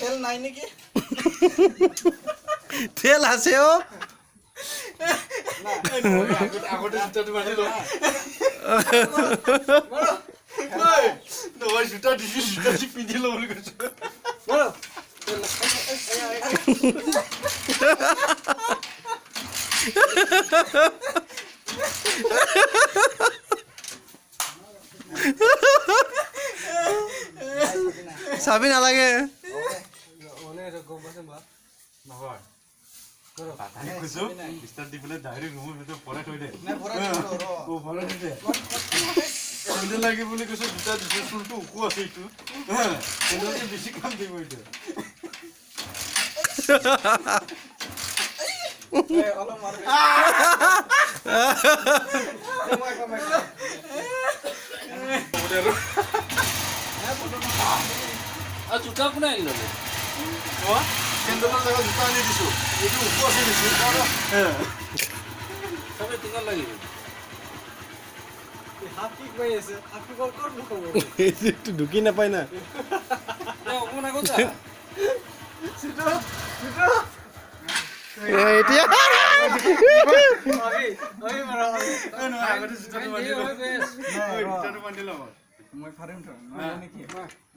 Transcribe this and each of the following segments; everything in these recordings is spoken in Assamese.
তেল নাই নেকি? তেল আছে অ। আগতে জোতাটো বান্ধি লওঁ। নহয়, জোতা দিছো, জোতা দি পিন্ধি লওঁ বুলি কৈছো। চাবি নালাগে। নহয়, কৈছো ষ্টাৰ্ট দি পেলাই ডাইৰেক্ট ৰুমৰ ভিতৰত ভৰাই থৈ দে। অ, ভৰাই থৈ দে। চেণ্ডেল লাগে বুলি কৈছো, জোতা দিছো। চুলটো ওখ আছে, এইটো চেণ্ডেলটো বেছি কাম দিব এইটো। জোতা কোনে আনি ল'লে? চেণ্ডেলৰ জেগাত জোতা আনি দিছো, এইটো ওখ আছে বেছি। চবে কিমান লাগিব? এইটো ঢুকি নাপায় না। অকণমান আগত যা। এতিয়া আগতে জোতাটো বান্ধি লওঁ, জোতাটো বান্ধি লওঁ। মই ফাৰিম থ নেকি?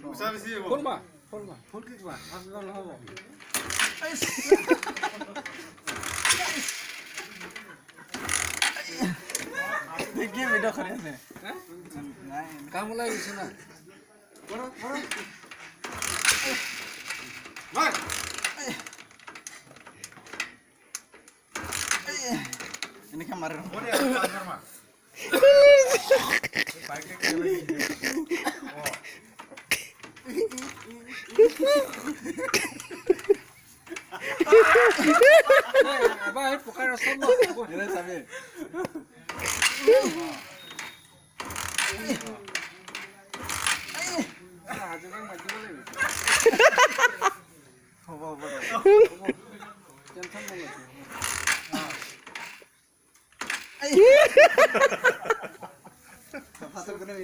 পইচা বেছি হ'ব। ফুল মা, ফুল মা, ফুল কি মা, নহ'ব। কি ভিডিঅ' কৰি আছে? কাম ওলাই গৈছে না। এনেকে মাৰে। এবাৰ এই পকাৰ ৰাস্তাত চাবি। হ'ব হ'ব, টেনশ্যন নল'ব। ফাঁচৰ কোনে।